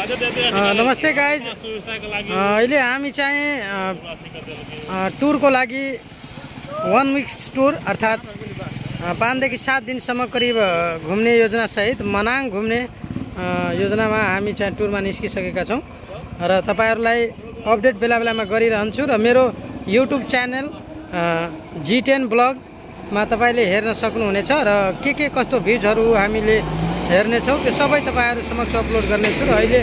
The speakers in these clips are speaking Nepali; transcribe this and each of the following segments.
नमस्ते गाइज, अहिले हामी चाहिँ टुरको लागि 1 वीक्स टुर अर्थात् 5 देखि 7 दिनसम्म करिब घुम्ने योजना सहित मनाङ घुम्ने योजनामा हामी चाहिँ टुरमा निस्किसकेका छौँ र तपाईहरुलाई अपडेट बेला बेलामा गरिरहन्छु र मेरो युट्युब च्यानल G10 ब्लगमा तपाईले हेर्न सक्नुहुनेछ र के कस्तो भ्यूजहरु हामीले हेर्नेछौँ त्यो सबै तपाईहरु समक्ष अपलोड गर्नेछु र अहिले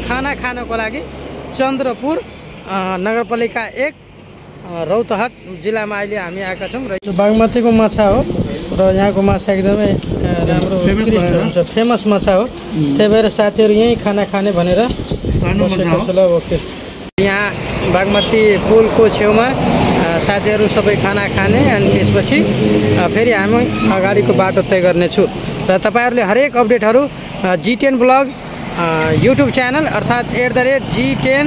खाना खानको लागि चन्द्रपुर नगरपालिका 1 रौतहट जिल्लामा अहिले हामी आएका छौँ र बागमतीको माछा हो र यहाँको माछा एकदमै राम्रो हुन्छ, फेमस माछा हो। त्यही भएर साथीहरु यही खाना खाने भनेर बसेको छ। ल ओके, यहाँ बागमती पुलको छेउमा साथीहरु सबै खाना खाने अनि त्यसपछि फेरि हामी अगाडिको बाटो तय गर्नेछु र तपाईहरुले हरेक अपडेटहरु G10 ब्लग युट्युब च्यानल अर्थात् @G10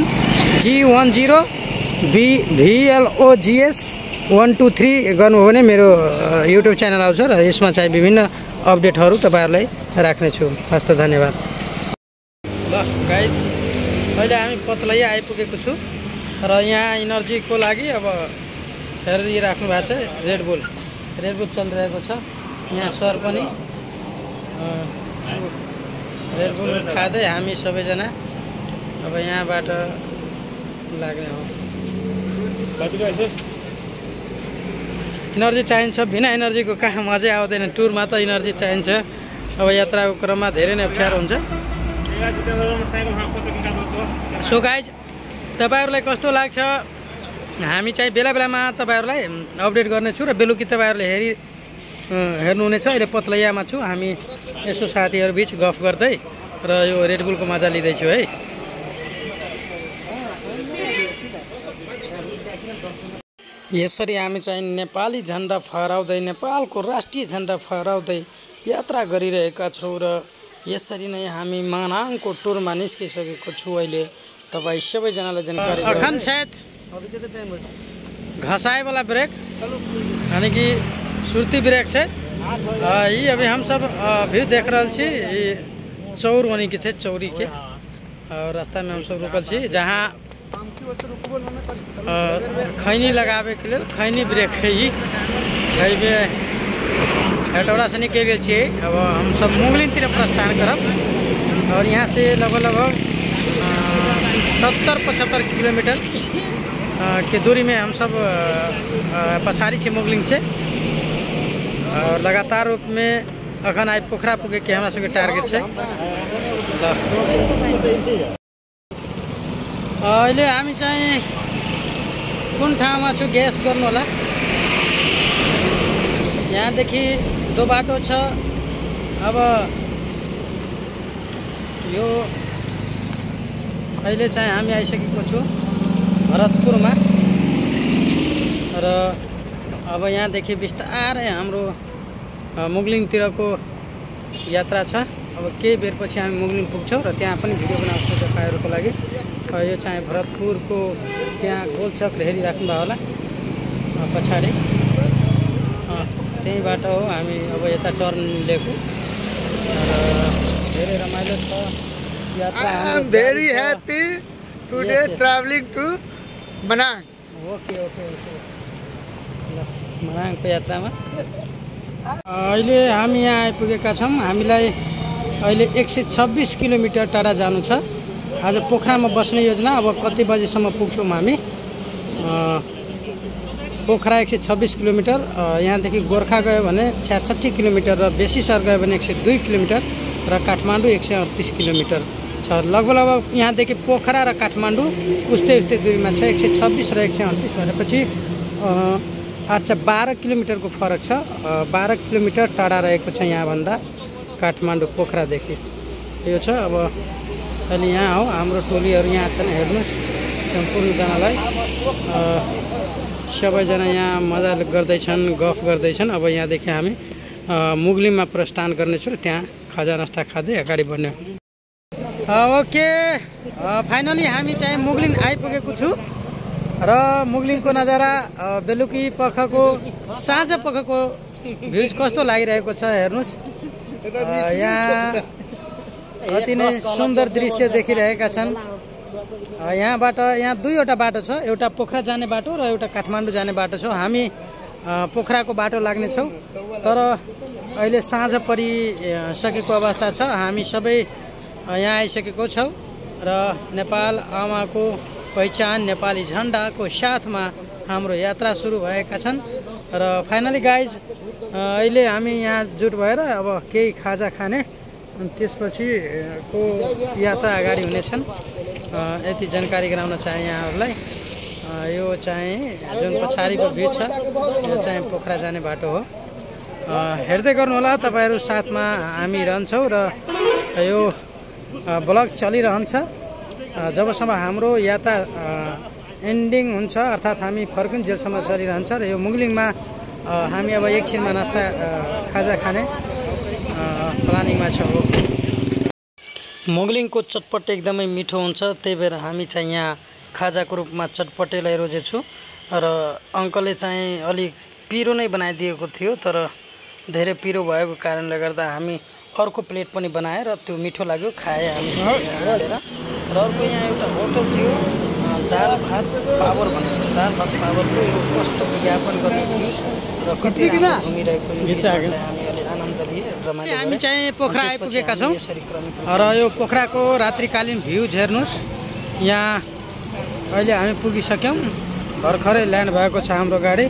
G10 VLOGS 123 गर्नुभयो भने मेरो युट्युब च्यानल आउँछ र यसमा चाहिँ विभिन्न अपडेटहरु तपाईहरुलाई राख्नेछु। हस्त धन्यवाद। ल गाइज, अहिले हामी पतलैया आइपुगेको छु र यहाँ इनर्जीको लागि अब हेरिराख्नु भएको छ रेडबुल चलिरहेको छ। यहाँ सर पनि रेडबुल खाँदै हामी सबैजना अब यहाँबाट लाग्ने हो। इनर्जी चाहिन्छ, बिना इनर्जीको कहाँ मजै आउँदैन। टुरमा त इनर्जी चाहिन्छ। अब यात्राको क्रममा धेरै नै अप्ठ्यारो हुन्छ। सो गाइज, तपाईहरुलाई कस्तो लाग्छ हामी चाहिँ बेला बेलामा तपाईहरुलाई अपडेट गर्नेछु र बेलुकी तपाईहरुले हेर्नुहुनेछ। अहिले पतलैयामा छु, हामी यसो साथीहरु बीच गफ गर्दै र यो रेडबुलको मजा लिँदैछु है। यसरी हामी चाहिँ नेपाली झण्डा फहराउँदै, नेपालको राष्ट्रिय झण्डा फहराउँदै यात्रा गरिरहेका छौँ र यसरी नै हामी मनाङको टुरमा निस्किसकेको छु। अहिले तपाईँ सबैजनालाई जानकारी अखन सायद घसाए वाला ब्रेक यानी कि सुरती ब्रेक से ये अभी हम सब व्यू देख रहे छी चौर बनी के चौरी के और रास्ता में हम सब रुकल छी जहाँ खैनी लगावे के लिए खैनी ब्रेक है। ये हेटौड़ा से निकल गए छे। अब हम सब मुगलिन तरफ प्रस्थान करब और यहाँ से लगभग 70-75 किलोमीटर के दूरी में हम सब पछाड़ी छे मुगलिन से और लगातार रूप में अखन आई पोखरा पुगे के हमरा सबके टारगेट छे। अहिले हामी चाहिँ कुन ठाउँमा छु ग्यास गर्नु होला। यहाँदेखि 2 बाटो छ। अब यो अहिले चाहिँ हामी आइसकेको छु भरतपुरमा र अब यहाँदेखि बिस्तारै हाम्रो मुगलिङतिरको यात्रा छ। अब केही बेरपछि हामी मुगलिङ पुग्छौँ र त्यहाँ पनि भिडियो बनाउँछु तपाईहरुको लागि। यो चाहिँ भरतपुरको त्यहाँ गोलचक्र हेरिराख्नु भयो होला पछाडि, त्यही बाटो हो। हामी अब यता टर्न लिएको र धेरै रमाइलो छ यात्रा। I am very happy today traveling to Manang. Okay मनाङको यात्रामा अहिले हामी यहाँ आइपुगेका छौँ। हामीलाई अहिले 126 किलोमिटर टाढा जानु छ। आज पोखरामा बस्ने योजना। अब कति बजेसम्म पुग्छौँ हामी? पोखरा 126 किलोमिटर, यहाँदेखि गोर्खा गयो भने 66 किलोमिटर र बेसीसर गयो भने 102 किलोमिटर र काठमाडौँ 138 किलोमिटर छ। लगभग यहाँदेखि पोखरा र काठमाडौँ उस्तै दूरीमा छ। 126 र 138 भनेपछि 12 किलोमिटरको फरक छ। 12 किलोमिटर टाढा रहेको छ यहाँभन्दा काठमाडौँ पोखरादेखि। यो छ। अब अहिले यहाँ हो हाम्रो टोलीहरू यहाँ छन्, हेर्नुहोस् सम्पूर्णजनालाई सबैजना यहाँ मजा गर्दैछन्, गफ गर्दैछन्। अब यहाँदेखि हामी मुगलिङमा प्रस्थान गर्नेछु र त्यहाँ खाजा नास्ता खाँदै अगाडि बढ्ने। ओके, फाइनली हामी चाहिँ मुगलिङ आइपुगेको छु र मुगलिङको नजारा बेलुकी पखको साँझ पखको भ्यूज कस्तो लागिरहेको छ हेर्नुहोस्। यहाँ अति नै सुन्दर दृश्य देखिरहेका छन्। यहाँबाट यहाँ दुईवटा बाटो छ, एउटा पोखरा जाने बाटो र एउटा काठमाडौँ जाने बाटो छ। हामी पोखराको बाटो लाग्नेछौँ, तर अहिले साँझ परिसकेको अवस्था छ। हामी सबै यहाँ आइसकेको छौँ र नेपाल आमाको पहिचान नेपाली झन्डाको साथमा हाम्रो यात्रा सुरु भएका छन्। र फाइनली गाइज अहिले हामी यहाँ जुट भएर अब केही खाजा खाने, त्यसपछि को यात्रा अगाडि हुनेछन्। यति जानकारी गराउन चाहे यहाँहरूलाई। यो चाहिँ जुन पछाडिको भ्यू छ यो चाहिँ पोखरा जाने बाटो हो। हेर्दै गर्नुहोला तपाईँहरू, साथमा हामी रहन्छौँ र यो ब्लग चलिरहन्छ जबसम्म हाम्रो यात्रा एन्डिङ हुन्छ, अर्थात् हामी फर्किन्जेलसम्म चलिरहन्छ। र यो मुगलिङमा हामी अब एकछिनमा नास्ता खाजा खाने प्लानिङमा छौँ। मुगलिङको चटपटे एकदमै मिठो हुन्छ, त्यही भएर हामी चाहिँ यहाँ खाजाको रूपमा चटपटे ल्याइरहेको छु। र अङ्कलले चाहिँ अलिक पिरो नै बनाइदिएको थियो, तर धेरै पिरो भएको कारणले गर्दा हामी अर्को प्लेट पनि बनाएर त्यो मिठो लाग्यो, खाए हामी हालेर। र अर्को यहाँ एउटा होटल थियो, दाल भात पावर भनेको, दाल भात पावरको यो कस्तो विज्ञापन गर्ने भ्यूज र कति राम्रो घुमिरहेको यो भ्यूजमा चाहिँ हामी अलि आनन्द लिए, रमाइलो गरे। हामी चाहिँ पोखरा आइपुगेका छौँ र यो पोखराको रात्रिकालीन भ्यूज हेर्नुहोस्। यहाँ अहिले हामी पुगिसक्यौँ, भर्खरै ल्यान्ड भएको छ हाम्रो गाडी।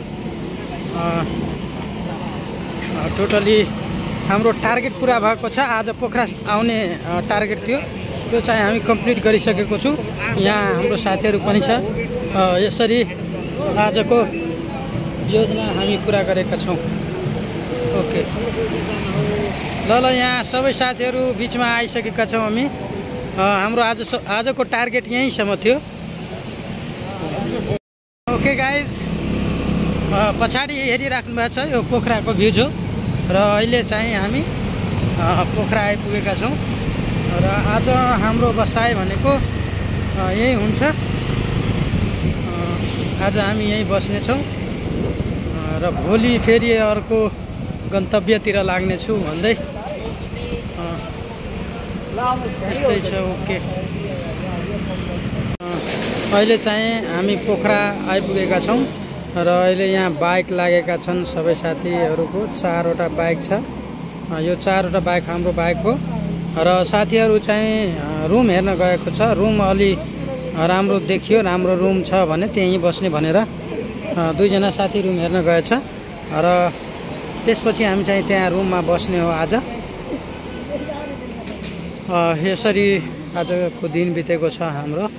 टोटली हाम्रो टार्गेट पुरा भएको छ। आज पोखरा आउने टार्गेट थियो, त्यो चाहिँ हामी कम्प्लिट गरिसकेको छु। यहाँ हाम्रो साथीहरू पनि छ। यसरी आजको योजना हामी पुरा गरेका छौँ। ओके ल यहाँ सबै साथीहरू बिचमा आइसकेका छौँ हामी। हाम्रो आजको टार्गेट यहीँसम्म थियो। ओके गाइज, पछाडि हेरिराख्नु भएको छ यो पोखराको भ्यूज हो। र अहिले चाहिँ हामी पोखरा आइपुगेका छौँ र आज हाम्रो बसाइ भनेको यही हुन्छ। आज हामी यहीँ बस्नेछौँ र भोलि फेरि अर्को गन्तव्यतिर लाग्नेछु भन्दै यस्तै छ। ओके अहिले चाहिँ हामी पोखरा आइपुगेका छौँ र अहिले यहाँ बाइक लागेका छन् सबै साथीहरूको। 4वटा बाइक छ, यो 4वटा बाइक हाम्रो बाइक हो। र साथीहरू चाहिँ रुम हेर्न गएको छ। रुम अलि राम्रो देखियो, राम्रो रुम छ भने त्यहीँ बस्ने भनेर 2जना साथी रुम हेर्न गएछ। र त्यसपछि हामी चाहिँ त्यहाँ रुममा बस्ने हो आज। यसरी आजको दिन बितेको छ हाम्रो।